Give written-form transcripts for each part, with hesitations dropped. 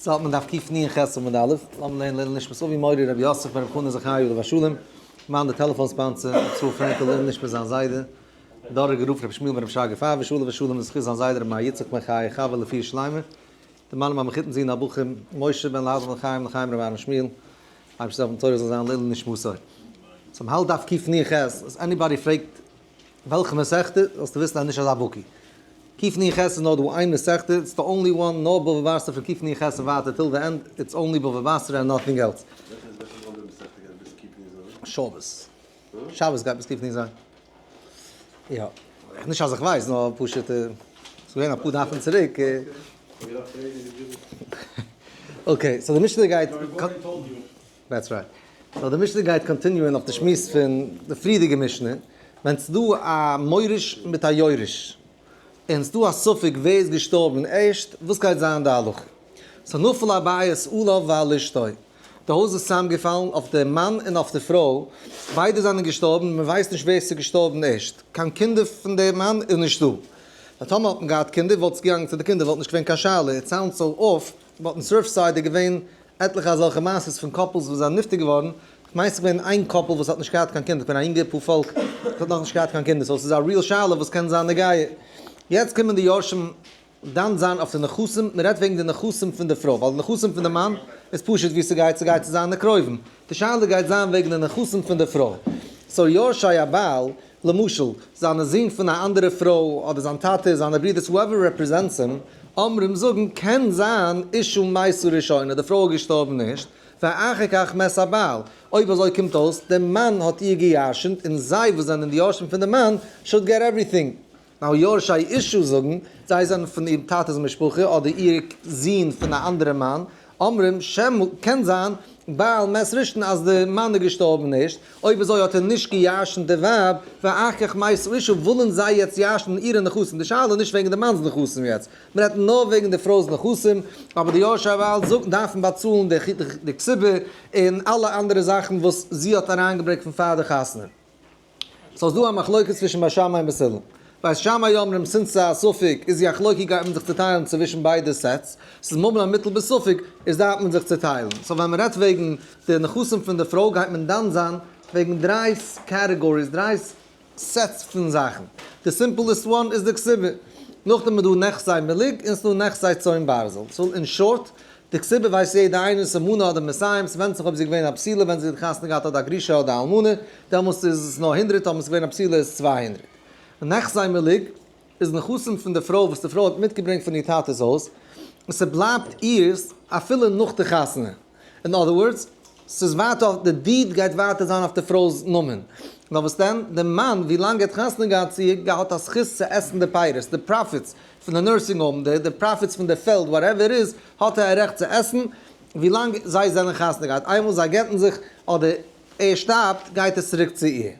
האלט מען דף קנ ח עמוד א', לאמיר לערנען לעילוי נשמת אבי מורי רבי יוסף בן רבי חנא זכרי' עליו השלום, מאן די טעלעפאן sponsor, רבי ישראל פרענקל לעילוי נשמת זיין זיידע, דאראגער רב רבי שמואל בן רבי שרגא פייוויש עליו השלום לזכות זיין זיידע רבי מאיר יצחק בן חיה חוה לרפואה שלימה, די מאן ביים מחותן זון הבחור משה בן להבדיל לחיים לחיים רבי אהרן שמואל, אייבערשטער זאל העלפן תורה זאל זיין לעילוי נשמתו. so מ'האלט דף קנ ח, אז anybody פרעגט וועלכע מסכתא, זאלסטו וויסן אז נישט אזא בקי. קנ ח איז נאר דא איין מסכתא, it's the only one, נאר בבא בתרא פון קנ ח און ווייטער till the end, it's only בבא בתרא and nothing else. וועלכע איז וועלכע אנדערע מסכתא גייט ביז קנ ז? שבת. שבת גייט ביז קנ ז. יא. נישט אז איך ווייס, נאר פשוט ס'איז געווען אפאר דפים צוריק. okay, so די משנה גייט, that's right. So די משנה גייט continue ען אויף די שמועס פון די פריערדיגע משנה, ווען ס'איז דא א מוריש מיט א יורש, און ס'איז דא א ספק ווער איז געשטארבן ערשט, וואס גייט זיין די הלכה? so נפל הבית עליו ועל אשתו, די הויז איז צוזאמגעפאלן אויף די מאן און אויף די פרוי, ביידע זענען געשטארבן, מען ווייסט נישט ווער ס'איז געשטארבן ערשט, קיין קינדער פון די מאן איז נישטא, ווייל טאמער האט מען געהאט קינדער וואלט עס געגאנגען צו די קינדער וואלט נישט געווען קיין שאלה, it sounds so off, but אין Surfside איז געווען עטליכע אזעלכע מעשות פון couples וואס זענען נפטר געווארן, כ'מיין ס'איז געווען איין couple וואס האט נישט געהאט קיין קינדער, כ'מיין א יונגע פארפאלק וואס האט נאכנישט געהאט קיין קינדער, so ס'איז א real שאלה וואס קען זיין נוגע. יעצט קומען די יורשים דן זיין אויף די נכסים, מ'רעדט וועגן די נכסים פון די פרוי, ווייל די נכסים פון די מאן איז פשוט ווי ס'גייט, ס'גייט צו זיינע קרובים, די שאלה גייט זיין וועגן די נכסים פון די פרוי, so יורשי הבעל, למשל, זיינע זון פון א אנדערע פרוי, אדער זיין טאטע, זיינע ברידערס, whoever represents אים, אומרים זאגן, קען זיין אשה מתה ראשונה, די פרוי איז געשטארבן ערשט, ואחר כך מת הבעל, אויב אזוי קומט אויס, די מאן האט איר געירשנט, און זיי וואס זענען די יורשים פון די מאן, should get everything. now יורשי אשה זאגן, זיי זענען פון איר טאטע'ס משפחה, אדער איר זון פון א אנדערע מאן, אומרים שמא, קען זיין, בעל מת ראשון אז די מאן איז געשטארבן ערשט, אויב אזוי האט ער נישט געירשנט די ווייב, ואחר כך מתה אשה, ווילן זיי יעצט ירשנען אירע נכסים, די שאלה איז נישט וועגן די מאנ'ס נכסים יעצט, מען רעדט נאר וועגן די פרוי'ס נכסים, אבער די יורשי הבעל זאגן דארפן באצאלן די כתובה און אלע אנדערע זאכן וואס זי האט אריינגעברענגט פון פאר די חתונה. סאיז דא א מחלוקת צווישן בית שמאי און בית הלל. בית שמאי אומרים since ס'איז א ספק איז יחלוקו גייט מען זיך צוטיילן צווישן ביידע sets, ס'איז ממון המוטל בספק איז דארף מען זיך צוטיילן. so ווען מ'רעדט וועגן די נכסים פון די פרוי גייט מען דן זיין וועגן דריי categories, דריי sets פון זאכן. די simplest one איז די כתובה. נאכדעם איז דא נכסי מלוג און ס'איז דא נכסי צאן ברזל. so in short, די כתובה ווייסט יעדער איינער, ס'איז מנה אדער מאתים, ס'ווענדט זיך אויב זי איז געווען א בתולה ווען זי האט חתונה געהאט אדער א גרושה אדער א אלמנה, דעמאלסט איז עס נאר הונדרעט, אויב עס איז געווען א בתולה איז עס 200. נכסי מלוג איז נכסים פון די פרוי וואס די פרוי האט מיטגעברענגט פון איר טאטע'ס הויז, און ס'בלייבט איר'ס אפילו נאך די חתונה. in other words, ס'איז ווייטער אויף, די deed גייט ווייטער זיין אויף די פרוי'ס נאמען. נאר וואס דען, די מאן ווי לאנג ער האט חתונה געהאט צו איר, געהאט א זכות צו עסן די פירות, די profits פון די nursing home, די profits פון די פעלד, whatever איז, האט ער א רעכט צו עסן, ווי לאנג זיי זענען חתונה געהאט. איינמאל זיי גט'ן זיך, אדער ער שטארבט, גייט עס צוריק צו איר.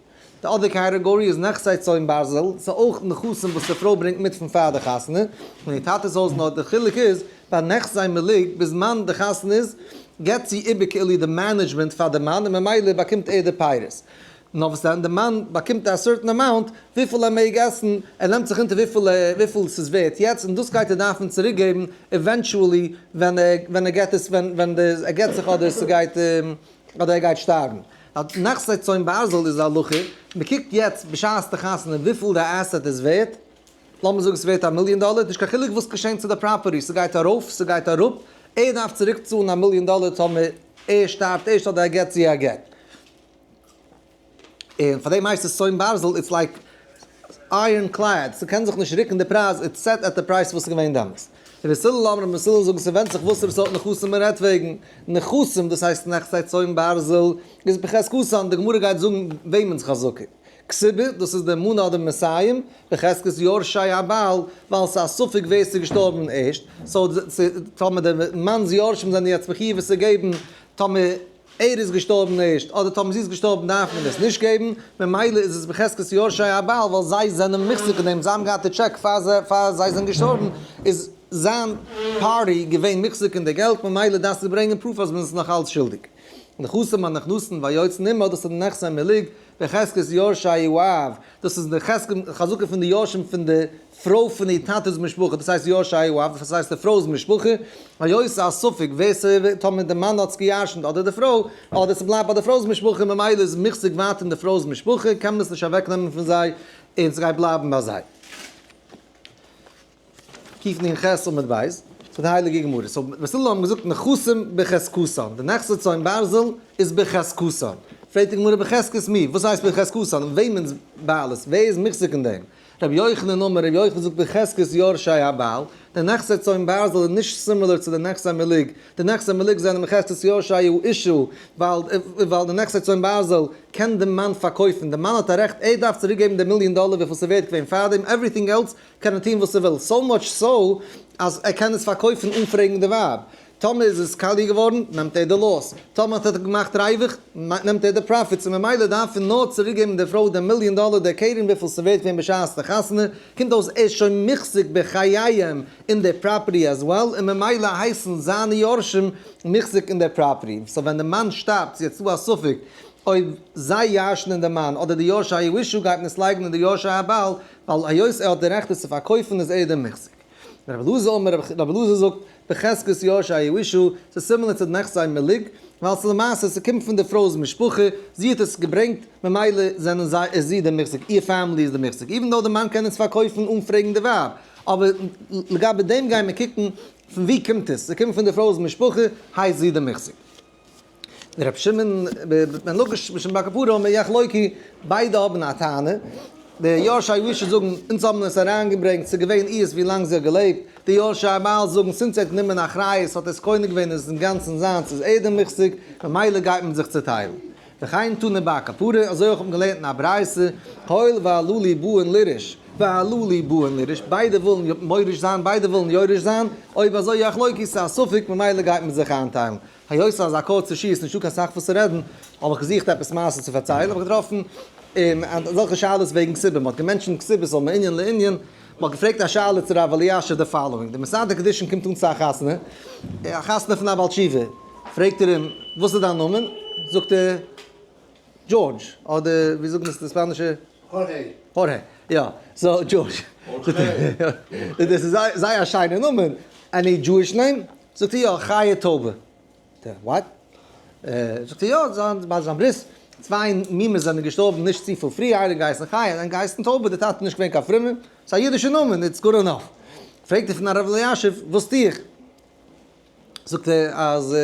די other category איז נכסי צאן ברזל, ס'איז אויך נכסים וואס די פרוי ברענגט מיט פון פאר די חתונה, פון איר טאטע'ס הויז, נאר די חילוק איז, ביי נכסי מלוג, בזמן די חתונה איז, געבט זי איבער כאילו די management פאר די מאן און ממילא באקומט ער די פירות. נאר וואס דען, די מאן באקומט א certain amount וויפיל ער מעג עסן, ער נעמט זיך אונטער וויפיל ס'איז ווערט יעצט, און דאס גייט ער דארפן צוריק געבן eventually ווען ער געט עס, ווען ער גט זיך אדער ס'גייט אדער ער גייט שטארבן. נכסי צאן ברזל איז די הלכה, מ'קוקט יעצט בשעת די חתונה וויפיל די asset איז ווערט, לאמיר זאגן ס'ווערט א מיליאן דאלער, נישט קיין חילוק וואס געשענט צו די property, ס'גייט ארויף ס'גייט אראפ, ער דארף צוריק צאלן א מיליאן דאלער טאמער ער שטארבט ערשט אדער ער געט זי א גט. און פאר דעם הייסט עס צאן ברזל, it's like iron clad, ס'קען זיך נישט רוקן די פרייז, it's set at די פרייז וואס איז געווען דעמאלס. די בית הלל אומרים, בית הלל זאגן ס'ווענדט זיך וואסערע סארט נכסים מ'רעדט וועגן, נכסים דאס הייסט נכסי צאן ברזל איז בחזקתן, די גמרא גייט זאגן וועמענס חזקה, כתובה דאס איז די מנה אדער מאתים, בחזקת יורשי הבעל, ווייל ס'איז א ספק ווער ס'איז געשטארבן ערשט, so טאמער די מאנ'ס יורשים זענען יעצט מחיוב עס צו געבן, טאמער ער איז געשטארבן ערשט, אדער טאמער זי איז געשטארבן דארף מען עס נישט געבן, ממילא איז עס בחזקת יורשי הבעל ווייל זיי זענען מוחזק אין דעם, זיי האבן געהאט די טשעק פאר זיי זענען געשטארבן, איז זיין party געווען מוחזק אין די געלט, ממילא דארפסטו ברענגען proof אז מען איז נאך אלץ שולדיג. נכסים הנכנסין והיוצאין עמה, דאס איז די נכסי מלוג, בחזקת יורשי האב, דאס איז די חזקה פון די יורשים פון די פרוי פון איר טאטע'ס משפחה, דאס הייסט יורשי האב, דאס הייסט די פרוי'ס משפחה, היות ס'איז א ספק ווער ס'איז, טאמער די מאן האט עס געירשנט אדער די פרוי, אדער ס'בלייבט ביי די פרוי'ס משפחה, ממילא איז מוחזק ווייטער אין די פרוי'ס משפחה, קען מען עס נישט אוועקנעמען פון זיי, און ס'גייט בלייבן ביי זיי. קנ"ח עמוד ב', ס'איז די הייליגע גמרא. so בית הלל האבן געזאגט נכסים בחזקתן, די נכסי צאן ברזל איז בחזקתן. פרעגט די גמרא בחזקת מי? וואס הייסט בחזקתן? וועמענס בעלות? ווער איז מוחזק אין דעם? רבי יוחנן אמר, רבי יוחנן זאגט בחזקת יורשי הבעל, די נכסי צאן ברזל איז נישט similar צו די נכסי מלוג, די נכסי מלוג זענען בחזקת יורשי האשה, ווייל די נכסי צאן ברזל קען די מאן פארקויפן, די מאן האט א רעכט ער דארף צוריק געבן די מיליאן דאלער וויפיל ס'ווערט געווען פארדעם, everything else קען ער טון וואס ער וויל, so much so אז ער קען עס פארקויפן אן פרעגן די ווייב. טאמער איז עס קאליע געווארן, נעמט ער די loss. טאמער האט ער געמאכט ריווח, נעמט ער די profits, און ממילא דארף ער נאר צוריקגעבן די פרוי די מיליאן דאלער די קרן וויפיל ס'ווערט געווען בשעת די חתונה, קומט אויס ער איז שוין מוחזק בחייהם אין די property as well, און ממילא הייסן זיינע יורשים מוחזק אין די property. so ווען די מאן שטארבט, ס'איז יעצט דא א ספק אויב זיי ירש'נען די מאן אדער די יורשי האשה, גייט מען עס לייגן אין די יורשי הבעל, ווייל היות ער האט די רעכט עס צו פארקויפן איז ער דער מוחזק. רבי אלעזר אומר, רבי אלעזר זאגט, בחזקת יורשי האשה, ס'איז similar צו די נכסי מלוג, ווייל ס'איז למעשה ס'קומט פון די פרוי'ס משפחה, זי האט עס געברענגט, ממילא זענען זיי, איז זי דער מוחזק, איר family איז דער מוחזק, even though די מאן קען עס פארקויפן אן פרעגן די ווייב, אבער לגבי דעם גייען מיר קוקן פון וואו קומט עס, ס'קומט פון די פרוי'ס משפחה, הייסט זי דער מוחזק. רבי שמעון בן לקיש משום בר קפרא אמר יחלוקו, ביידע האבן א טענה, די יורשי האשה זאגן אונז האבן עס אריינגעברענגט, ס'איז געווען אירס ווי לאנג זי האט געלעבט, די יורשי הבעל זאגן since ער האט גענומען אחריות האט ער עס קונה געווען און עס איז אינגאנצן זיינס איז ער דער מוחזק, ממילא גייט מען זיך צוטיילן. וכן תנא בר קפרא, אזוי אויך האט מען געלערנט אין א ברייתא, הואיל והללו באין לירש, והללו באין לירש, ביידע ווילן מוריש זיין, ביידע ווילן יורש זיין, אויב אזוי יחלוקו ס'איז א ספק ממילא גייט מען זיך איינטיילן. היות ס'איז א קורצע שיעור, ס'נישטא קיין סאך וואס צו רעדן, האב איך געזוכט עפעס מעשה צו פארציילן, האב איך געטראפן אזעלכע שאלות וועגן כתובה, מ'האט גע mention ט כתובות זאל מענין לענין, מ'האט געפרעגט א שאלה צו רב אלישיב די following, די מסדר קידושין קומט אן צו א חתונה, א חתונה פון א בעל תשובה, פרעגט ער אים וואס איז דיין נאמען? זאגט ער דזשארדזש, אדער ווי זאגן עס די ספאנישע? הארהעי. הארהעי, יא, so דזשארדזש. דאס איז זייער א שיינע נאמען, any Jewish name? זאגט ער יא, חיה טובה. זאגט ער what? זאגט ער יא, זיין ביי זיין ברית, צוויי מומעס זענען געשטארבן נישט צופיל פריער, איינער געהייסן חיה, איינער געהייסן טובה, די טאטע איז נישט געווען קיין פרומער, ס'איז א אידישע נאמען, it's good enough. פרעגט ער פון הרב אלישיב, וואס טו איך? זאגט ער אז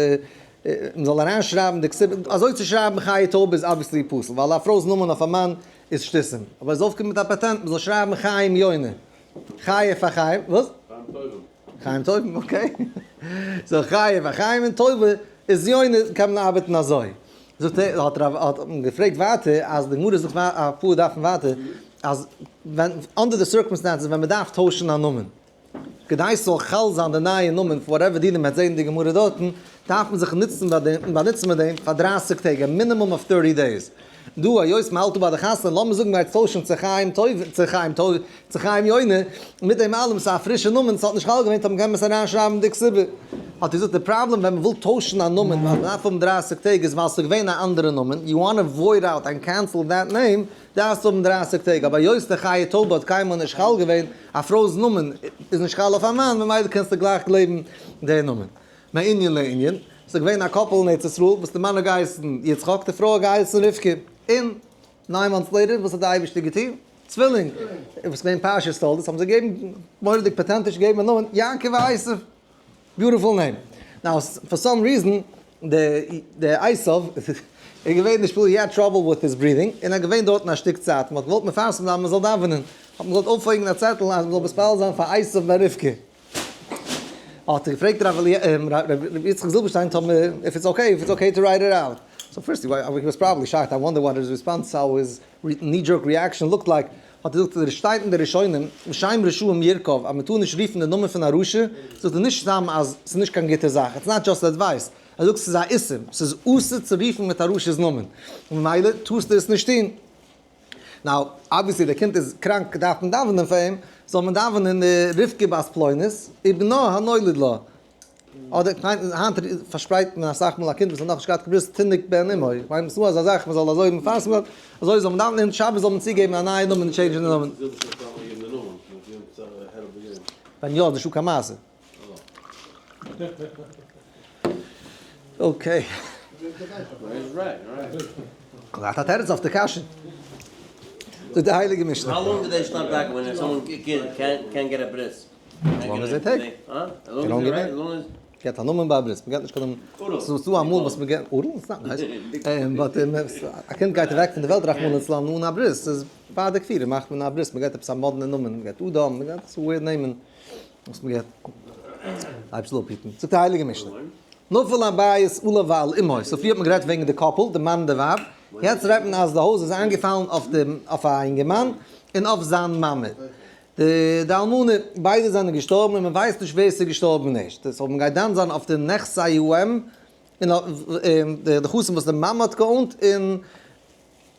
מ'זאל אריינשרייבן די כתובה, אזוי צו שרייבן חיה טובה איז obviously פסול, ווייל א פרוי'ס נאמען אויף א מאן איז שטותים, אבער ער זאל אויפקומען מיט א פאטענט, מ'זאל שרייבן חיים יונה, חיה פאר חיים, וואס? חיים טובים. חיים טובים, okay. so חיה פאר חיים און טובה איז יונה, קען מען ארבעטן אזוי. זאגט ער, האט רב האט מען געפרעגט ווייטער, אז די גמרא זאגט אפאר דפים ווייטער, אז ווען under די circumstances ווען מ'דארף טוישן א נאמען, כדי ס'זאל חל זיין די נייע נאמען פאר whatever דינים מ'וועט זעהן אין די גמרא דארטן, דארף מען זיך נוצן ביי דעם און באנוצן מיט דעם פאר 30 טעג, א minimum of 30 days. דא היות מ'האלט דא ביי די חתונה, לאמיר זאגן מ'גייט טוישן צו חיים טוב, צו חיים טוב, צו חיים יונה, מיט דעם אלעם ס'איז א פרישע נאמען, ס'האט נישט חל געווען, טאמער קען מען עס אריינשרייבן די כתובה. האט ער געזאגט די פראבלעם ווען מ'וויל טוישן א נאמען ווייל מ'דארף האבן 30 טעג איז ווייל ס'איז געווען א אנדערע נאמען, you wanna void out and cancel that name, דארפסט האבן 30 טעג, אבער היות די חיה טובה האט קיינמאל נישט חל געווען, א פרוי'ס נאמען איז נישט חל אויף א מאן, ממילא קענסטו גלייך גלייבן די נאמען. מענין לענין, ס'איז געווען א couple אין ארץ ישראל וואס די מאן האט געהייסן יצחק, די פרוי האט געהייסן רבקה, און 9 months later וואס האט די אייבערשטער געטון? צווילינג, וואס איז געווען פרשת תולדות, האבן זיי געגעבן, מורא'דיג פאטענטיש געגעבן א נאמען, יעקב ועשו, beautiful name. Now, for some reason, די עשו איז געווען נישט פול, he had trouble with his breathing, און ער איז געווען דארטן א שטיק צייט, מ'האט געוואלט מפרסם זיין אז מ'זאל דאווענען, האט מען געוואלט אויפהענגען א צעטל אז מ'זאל מתפלל זיין פאר עשו בן רבקה. האט ער געפרעגט ר' יצחק זילבערשטיין טאמער if it's okay, if it's okay to write it out. So first he was probably shocked, I wonder what his response, how his knee jerk reaction looked like, האט ער געזאגט עס שטייט אין די ראשונים ושם רשעים ירקב אז מען טאר נישט רופן די נאמען פון א רשע, זאגט ער נישט סתם אז ס'איז נישט קיין גוטע זאך, it's not just advice, ער זאגט ס'איז א איסור, ס'איז אסור צו רופן מיט א רשע'ס נאמען, ממילא טארסטו עס נישט טון. Now, obviously דער קינד איז קראנק דארף מען דאווענען פאר אים, זאל מען דאווענען רבקה בת פלונית, ובנו הנולד לה. אדער כ'מיין היינט פארשפרייט מען אסאך מאל א קינד וואס האט נאכנישט געהאט קיין ברית תינוק בן אמו, איך מיין ס'דא אזא זאך מ'זאל אזוי מפרסם זיין, אזוי זאל מען דאווענען און שבת זאל מען צוגעבן א נייע נאמען און change ן די נאמען. ווען יא איז נישטא קיין מעשה. Okay. כ'האב געהאט א תירוץ אויף די קשיא. זאגט די הייליגע משנה. As long as they take. געט א נאמען ביי א ברית, מ'געט נישט קיין נאמען. ס'איז דא אמאל וואס מ'געט ארל, it's not nice. But א קינד גייט אוועק פון די וועלט רחמנא לצלן אן א ברית, ס'איז פאר די כפירה מאכט מען א ברית, מ'געט עפעס א מאדנע נאמען, מ'געט אדם, מ'געט עפעס weird נעמען וואס מ'געט. אייבערשטער זאל אפהיטן. זאגט די הייליגע משנה. נפל הבית עליו ועל אמו, so פריער האט מען גערעדט וועגן די couple, די מאן און די ווייב, יעצט רעדט מען אז די הויז איז איינגעפאלן אויף די אויף א אינגערמאן און אויף זיין מאמע. די אלמנה, ביידע זענען געשטארבן און מען ווייסט נישט ווער ס'איז געשטארבן ערשט. So מען גייט דן זיין אויף די נכסי האם, און די נכסים וואס די מאמע האט גע own ט און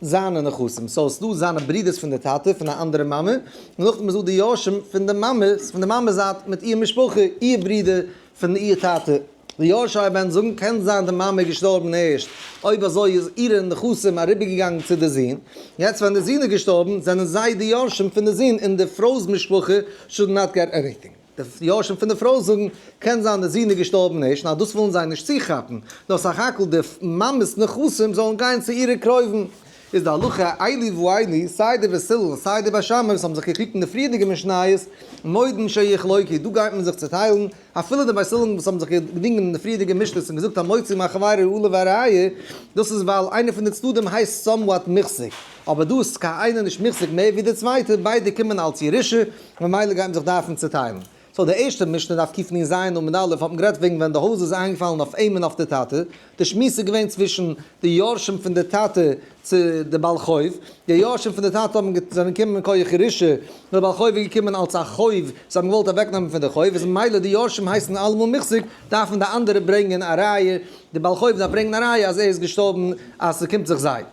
זיינע נכסים. So ס'איז דא זיינע ברודערס פון די טאטע פון א אנדערע מאמע, און נאכדעם איז דא די יורשים פון די מאמע, פון די מאמע'ס זייט מיט איר משפחה, איר ברודער פון איר טאטע. די יורשי הבן זאגן, קען זיין די מאמע איז געשטארבן ערשט, אויב אזוי איז אירע נכסים אריבערגעגאנגען צו די זון, יעצט ווען די זון איז געשטארבן זענען זיי די יורשים פון די זון און די פרוי'ס משפחה should not get anything. די יורשים פון די פרוי זאגן, קען זיין די זון איז געשטארבן ערשט, נאר דאס ווילן זיי נישט צוכאפן, נאר סך הכל די מאמע'ס נכסים זאלן גיין צו אירע קרובים. איז די הלכה אלו ואלו, סיי די בית הלל און סיי די בית שמאי וואס האבן זיך געקריגט אין די פריערדיגע משניות, מודים שיחלוקו, דא גייט מען זיך צוטיילן, אפילו די בית הלל וואס האבן זיך געדינגען אין די פריערדיגע משניות און געזאגט המוציא מחבירו עליו הראיה, דאס איז ווייל איינער פון די צדדים הייסט somewhat מוחזק, אבער דא איז קיין איינער נישט מוחזק מער ווי די צווייטע, ביידע קומען אלס ירושה, ממילא גייט מען זיך דארפן צוטיילן. So די ערשטע משנה דף קנז עמוד א' האט מען גערעדט וועגן ווען די הויז איז איינגעפאלן אויף אים און אויף די טאטע, די שמועס איז געווען צווישן די יורשים פון די טאטע צו די בעל חוב, די יורשים פון די טאטע האבן זענען געקומען מכח ירושה, די בעל חוב איז געקומען אלס א חוב, זיי האבן געוואלט אוועקנעמען פון די חוב, איז ממילא די יורשים הייסן אלעמאל מוחזק, דארפן די אנדערע ברענגען א ראיה, די בעל חוב דארף ברענגען א ראיה אז ער איז געשטארבן אז ס'קומט זיך זיי.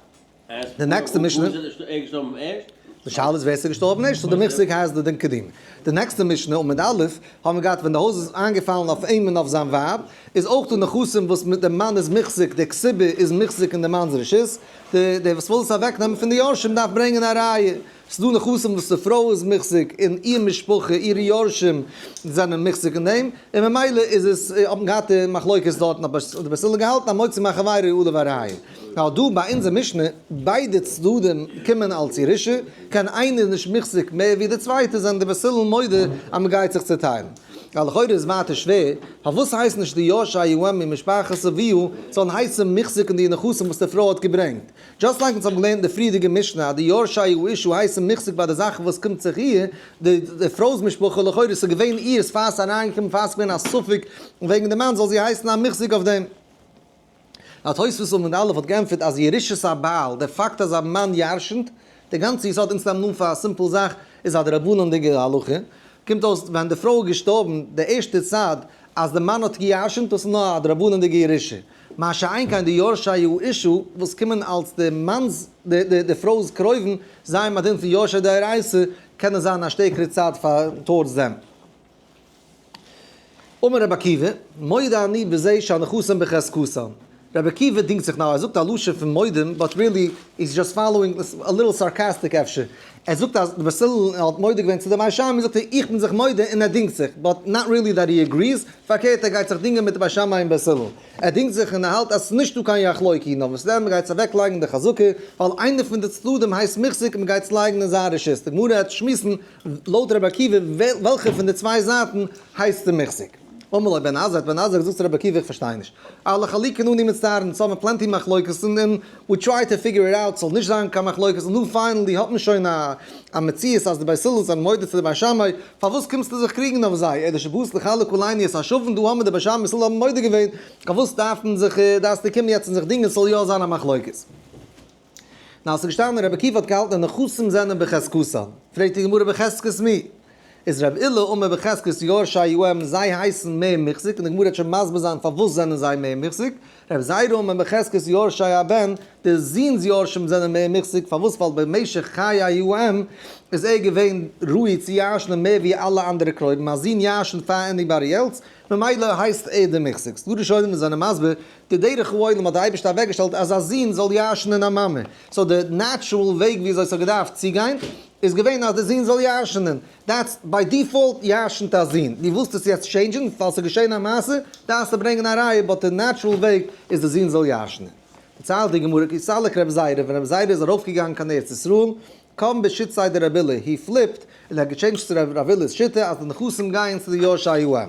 די next ע משנה. די שאלה איז ווער ס'איז געשטארבן ערשט, so די מוחזק הייסט די דין קדימה. די next ע משנה, עמוד א', האבן מיר געהאט ווען די הויז איז איינגעפאלן אויף אים און אויף זיין ווייב, איז אויך דא נכסים וואס מיט די מאן איז מוחזק, די כתובה איז מוחזק אין די מאנ'ס רשות, די דער וואס וויל עס אוועקנעמען פון די יורשים דארף ברענגען א ראיה. ס'איז דא נכסים וואס די פרוי איז מוחזק און איר משפחה, אירע יורשים זענען מוחזק אין דעם, און ממילא איז עס, האט מען געהאט די מחלוקת דארטן, האט די בית הלל געהאלטן המוציא מחבירו עליו הראיה. נאר דא ביי אונזער משנה, ביידע צדדים קומען אלס ירושה, קיין איינער איז נישט מוחזק מער ווי די צווייטע, זענען די בית הלל מודה אז מען גייט זיך צוטיילן. ווייל לכאורה איז ווייטער שווער, פארוואס הייסט נישט די יורשי האם ממשפחת אביו זאלן הייסן מוחזק אין די נכסים וואס די פרוי האט געברענגט? Just like אונז האבן געלערנט אין די פריערדיגע משנה אז די יורשי האשה הייסן מוחזק ביי די זאכן וואס קומט זיך איר, די פרוי'ס משפחה, לכאורה ס'איז געווען איר'ס פאר ס'איז אריינגעקומען פאר ס'איז געווען א ספק וועגן די מאן זאל זי הייסן א מוחזק אויף דעם. האט תוספות עמוד א' האט געענטפערט אז ירושת הבעל, די פאקט אז א מאן ירשנ'ט, די גאנצע יסוד אונז נעמען אן פאר א simple זאך איז א דרבנן'דיגע הלכה, קומט אויס ווען די פרוי איז געשטארבן די ערשטע צד אז די מאן האט געירשנ'ט דאס איז נאר א דרבנן'דיגע ירושה, מה שאין כן די יורשי האשה וואס קומען אלס די מאנ'ס די פרוי'ס קרובים זיי האבן א דין פון יורשי דאורייתא קענען זיין א שטערקערע צד פאר towards דעם. אמר רבי עקיבא, מודה אני בזה שהנכסים בחזקתן. רבי עקיבא דינגט זיך נאר, ער זאגט א לשון פון מודים, but really he's just following, a little sarcastic אפשר. ער זאגט אז די בית הלל האט מודה געווען צו די בית שמאי, זאגט ער איך בין זיך מודה און ער דינגט זיך, but not really that he agrees, פארקערט ער גייט זיך דינגען מיט די בית שמאי און בית הלל. ער דינגט זיך און ער האלט אז ס'איז נישטא קיין יחלוקו, נאר וואס דען מ'גייט עס אוועק לייגן די חזקה, ווייל איינער פון די צדדים הייסט מוחזק און מ'גייט עס לייגן אין זיין רשות. די גמרא וועט שמועסן לויט רבי עקיבא וועלכע פון די צוויי זייטן הייסט די מוחזק. אמר לו בן עזאי, האט בן עזאי געזאגט צו רבי עקיבא איך פארשטיי נישט. על החלוקין אנו מצטערין, ס'האבן plenty מחלוקת און we try to figure it out ס'זאל נישט זיין קיין מחלוקת און נו finally האט מען שוין א א מציאות אז די בית הלל זענען מודה צו די בית שמאי, פארוואס קומסטו זיך קריגן אויף זיי? אלא שבאת לחלק עלינו את השוין דא האבן די בית שמאי און בית הלל האבן מודה געווען, פארוואס דארף מען זיך דארפסטו קומען יעצט און זיך דינגען ס'זאל יא זיין א מחלוקת? נאר ס'איז געשטאנען רבי עקיבא האט געהאלטן די נכסים זענען בחזקתן, פרעגט די גמרא בחזקת מי? איז רב אילא אמר בחזקת יורשי האם זיי הייסן מער מוחזק, און די גמרא וועט שוין מסביר זיין פארוואס זענען זיי מער מוחזק, רב זירא אמר בחזקת יורשי הבן, די זון'ס יורשים זענען מער מוחזק, פארוואס ווייל במשך חיי האם איז ער געווען ראוי צו ירש'נען מער ווי אלע אנדערע קרובים, א זון ירש'נט פאר anybody else, ממילא הייסט ער די מוחזק. ס'דא ראשונים וואס זענען מסביר, די דרך העולם האט די אייבערשטער אוועקגעשטעלט אז א זון זאל ירש'נען א מאמע, so די natural וועג ווי אזוי ס'האט געדארפט צוגיין איז געווען אז די זון זאל ירש'נען, that's by default ירש'נט א זון, דו ווילסט עס יעצט change ן ווייל ס'איז געשען א מעשה, דארפסטו ברענגען א ראיה but די natural וועג איז די זון זאל ירש'נען. דערציילט די גמרא כי סליק רבי זירא, ווען רבי זירא איז ארויפגעגאנגען קיין ארץ ישראל, קם בשיטתיה דרבי אילא, he flipped, און ער האט גע change ט צו רב אילא'ס שיטה אז די נכסים גייען צו די יורשי האם.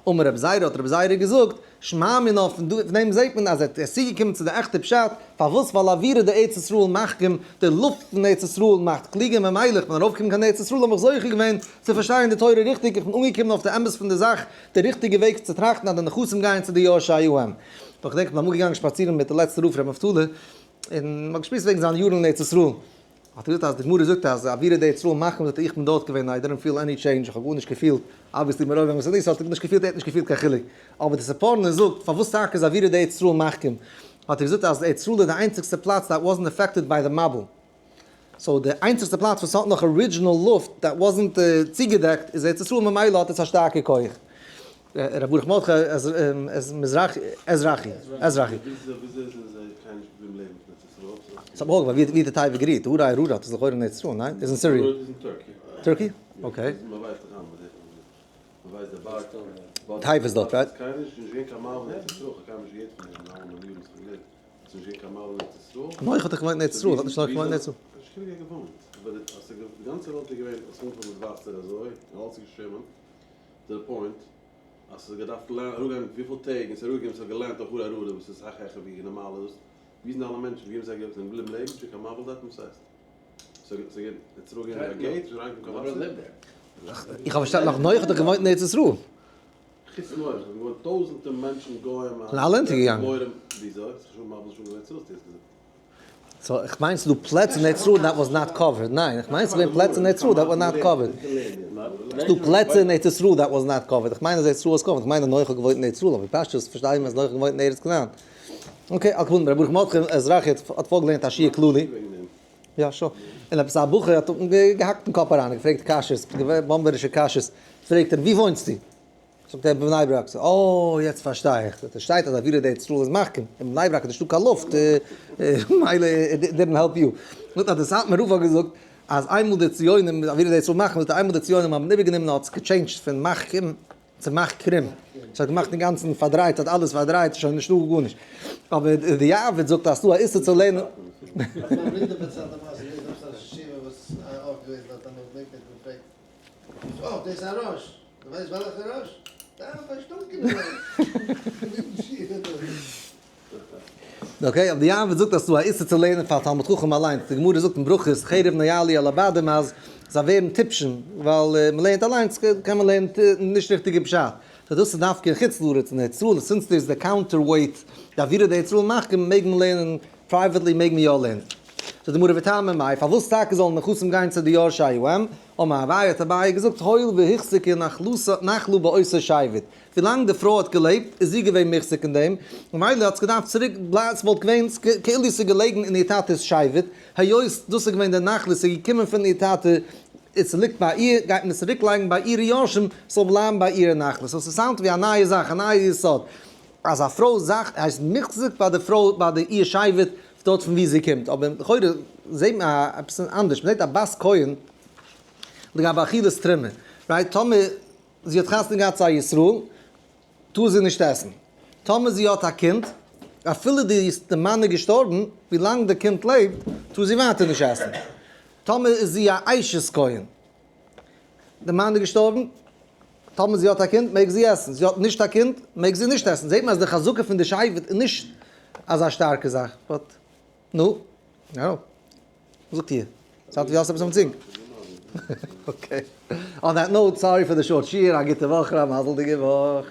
אמר רבי זירא האט רבי זירא געזאגט, שמע מינה פון דא פון דעם זעט מען אז ער איז צוגעקומען צו די עכטע פשט, פארוואס ווייל אווירא דארץ ישראל מחכים, די לופט פון ארץ ישראל מאכט קלוגער ממילא איך בין ארויפגעקומען קיין ארץ ישראל האב איך זוכה געווען צו פארשטיין די תורה ריכטיג איך בין אנגעקומען אויף די אמת פון די זאך, די ריכטיגע וועג צו טראכטן אז די נכסים גייען צו די יורשי האם. נאך געדענק איך בין אמאל געגאנגען שפאצירן מיט די לעצטע רב ר' נפתלי, און מ'האט געשמועסט וועגן זיינע יארן אין ארץ ישראל, האט ער געזאגט אז די גמרא זאגט אז אווירא דארץ ישראל מחכים זאגט ער איך בין דארט געווען I didn't feel any change איך האב גארנישט געפילט, obviously מרוב אמות הניס האט ער נישט געפילט ער האט נישט געפילט קיין חילוק, אבער די ספורנו זאגט פארוואס טאקע איז אווירא דארץ ישראל מחכים, האט ער געזאגט אז ארץ ישראל איז די איינציגסטע פלאץ that wasn't affected by the מבול, so די איינציגסטע פלאץ וואס האט נאך original לופט that wasn't צוגעדעקט איז ארץ ישראל ממילא האט עס א שטארקע כח. ר' ברוך מרדכי אזרחי. אזרחי. וויאזוי זענען זיי קיינמאל נישט געבליבן לעבן פון ארץ ישראל? ס'האט מיך אויך געוואונדערט ווי די תיבה גערירט, הר ארארט איז לכאורה אין ארץ ישראל, ניין? איז אין סיריע. ארארט איז אין Turkey. Turkey? Okay. תיבה איז דארט, right? נח האט דאך געוואוינט אין ארץ ישראל, האט נישט נח געוואוינט אין ארץ ישראל? די point אז ס'האט געדארפט אראפגיין וויפיל טעג און ס'איז אראפגעקומען ס'האט געלערנט אויף הר ארארט וואס איז אסאך העכער ווי נארמאלע דאס ווי זענען אלע מענטשן ווי האבן זיי געלעבט זענען געבליבן לעבן שוין קיין מבול דארטן וואס הייסט ס'איז אראפגעגאנגען א gate איז אריינגעקומען קיין וואסער. איך האב פארשטאנען נאך נח האט דאך געוואוינט אין ארץ ישראל. חוץ נח האט געוואוינט טויזענטער מענטשן גוים זענען אלע אונטערגעגאנגען. מורים וויאזוי? ס'איז שוין מבול שוין געווען ארץ ישראל האסטו יעצט געזאגט. so איך מיין ס'דא פלעצער אין ארץ ישראל that was not covered, ניין איך מיין ס'געווען פלעצער אין ארץ ישראל that were not covered, ס'דא פלעצער אין ארץ ישראל that was not covered, איך מיין אז ארץ ישראל איז covered, איך מיין אז נח האט געוואוינט אין ארץ ישראל, אבער פשטות פארשטיי איך אז נח האט געוואוינט אין ארץ כנען. okay, על כל פנים ר' ברוך מרדכי אזרחי האט פארגעלערנט א שיעור כללי, יא sure, און עפעס א בחור האט אים געהאקט אין קאפ אריין און געפרעגט קשיות, באמבערישע קשיות, פרעגט ער ווי וואוינסטו? זאגט ער בני ברק, זאגט ער אה יעצט פארשטיי איך, זאגט ער שטייט אז אווירא דארץ ישראל איז מחכים, אין בני ברק איז נישטא קיין לופט, מילא it didn't help you. זאגט אז די סאטמאר רב האט געזאגט אז איינמאל די ציונים אווירא דארץ ישראל מחכים, זאגט ער איינמאל די ציונים האבן איבערגענומען האט עס גע change ט פון מחכים צו מחקרים, עס האט געמאכט אינגאנצן פארדרייט, האט אלעס פארדרייט, שוין נישטא גארנישט. אבער די יעבץ זאגט אז ס'דא א איסור צו לערנען. דו ווייסט וועלכע ראש? דיין פארשטונקענע ראש! okay, אבער די יעבץ זאגט אז ס'דא א איסור צו לערנען פאר א תלמיד חכם אליינס, די גמרא זאגט אין ברכות חרב נואלו על הבדים אז זיי ווערן טיפשים, ווייל מ'לערנט אליינס קען מען לערנען נישט ריכטיגע פשט, so דאס איז דווקא אין חוץ לארץ, אין ארץ ישראל since דאס איז די counterweight, די אווירא דארץ ישראל מחכים מעג מען לערנען privately מעג מען יא לערנען. זאגט די גמרא וטעמא מאי, פארוואס טאקע זאלן נכסים גיין צו די יורשי האם? אמר אביי האט אביי געזאגט הואיל והחזיקה נחלה באותו שבט, ווילאנג די פרוי האט געלעבט איז זי געווען מוחזק אין דעם, ממילא האט זי געדארפט צוריק בלייבן, ס'וואלט געווען כאילו ס'איז געלעגן אין איר טאטע'ס שבט, היות דאס איז געווען די נחלה, ס'איז געקומען פון איר טאטע, און ס'ליגט ביי איר, גייט מען עס צוריק לייגן ביי אירע יורשים, ס'זאל בלייבן ביי אירע נחלה. so ס' sound ט ווי א נייע זאך, א נייע יסוד. אז א פרוי זאך הייסט מוחזק ביי די פרוי ביי די איר שבט דארט פון ווי זי קומט, אבער לכאורה זעט מען א עפעס אנדערש, מען זעט א בת כהן לגבי אכילת תרומה, right? טאמער זי האט חתונה געהאט צו א ישראל טאר זי נישט עסן, טאמער זי האט א קינד אפילו די די מאן איז געשטארבן ווילאנג די קינד לעבט טאר זי ווייטער נישט עסן, טאמער איז זי א אשת כהן די מאן איז געשטארבן, טאמער זי האט א קינד מעג זי עסן, זי האט נישט א קינד מעג זי נישט עסן, זעט מען אז די חזקה פון די שבט איז נישט אזא שטארקע זאך, but נו, יא, וואס זאגט איר? ס'האט ווי האסט עפעס אויפן צונג? okay, on that note, sorry פאר די short שיעור, א גוטע וואך, א מזל'דיגע וואך.